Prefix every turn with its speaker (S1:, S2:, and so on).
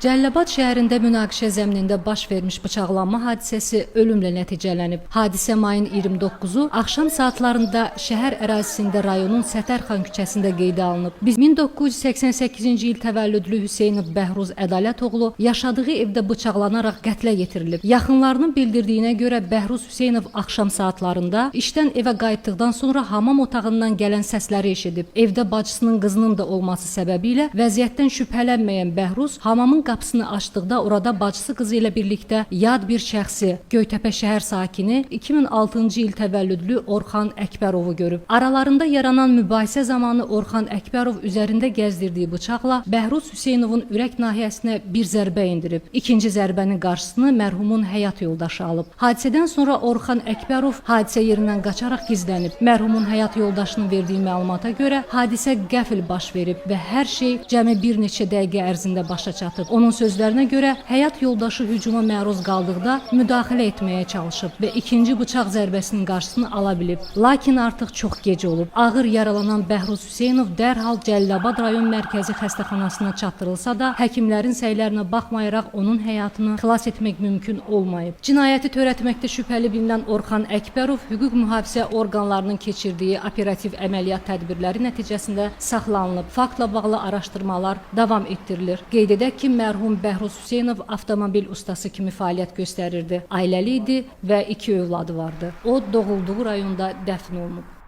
S1: Cəlilabad şəhərində münaqişə zəminində baş vermiş bıçaqlanma hadisəsi ölümlə nəticələnib. Hadisə mayın 29-u axşam saatlarında şəhər ərazisində rayonun Sətərxan küçəsində qeydə alınıb. Biz 1988-ci il təvəllüdlü Hüseynov Bəhruz Ədalətoğlu yaşadığı evdə bıçaqlanaraq qətlə yetirilib. Yaxınlarının bildirdiyinə görə Bəhruz Hüseynov axşam saatlarında işdən evə qayıtdıqdan sonra hamam otağından gələn səsləri eşidib. Evdə bacısının qızının da olması səbəbilə vəziyyətdən şübhələnməyən Bəhruz hamamın qapısını açdıqda orada bacısı qızı ilə birlikdə yad bir şəxsi, Göytəpə şəhər sakini 2006-cı il təvəllüdlü Orxan Əkbərovu görüb. Aralarında yaranan mübahisə zamanı Orxan Əkbərov üzərində gəzdirdiyi bıçaqla Bəhruz Hüseynovun ürək nahiyəsinə bir zərbə endirib. İkinci zərbənin qarşısını mərhumun həyat yoldaşı alıb. Hadisədən sonra Orxan Əkbərov hadisə yerindən qaçaraq gizlənib. Mərhumun həyat yoldaşının verdiyi məlumata görə hadisə qəfil baş verib və hər şey cəmi bir neçə dəqiqə ərzində başa çatıb. Onun sözlərinə görə həyat yoldaşı hücuma məruz qaldıqda müdaxilə etməyə çalışıb və ikinci bıçaq zərbəsinin qarşısını ala bilib. Lakin artıq çox gec olub. Ağır yaralanan Bəhruz Hüseynov dərhal Cəlilabad rayon mərkəzi xəstəxanasına çatdırılsa da, həkimlərin səylərinə baxmayaraq onun həyatını xilas etmək mümkün olmayıb. Cinayəti törətməkdə şübhəli bilinən Orxan Əkbərov hüquq mühafizə orqanlarının keçirdiyi operativ əməliyyat tədbirləri nəticəsində saxlanılıb. Faktla bağlı araşdırmalar davam etdirilir. Qeyd edək ki, mərhum Bəhruz Hüseynov avtomobil ustası kimi fəaliyyət göstərirdi. Ailəli idi və iki övladı vardı. O doğulduğu rayonda dəfn olunub.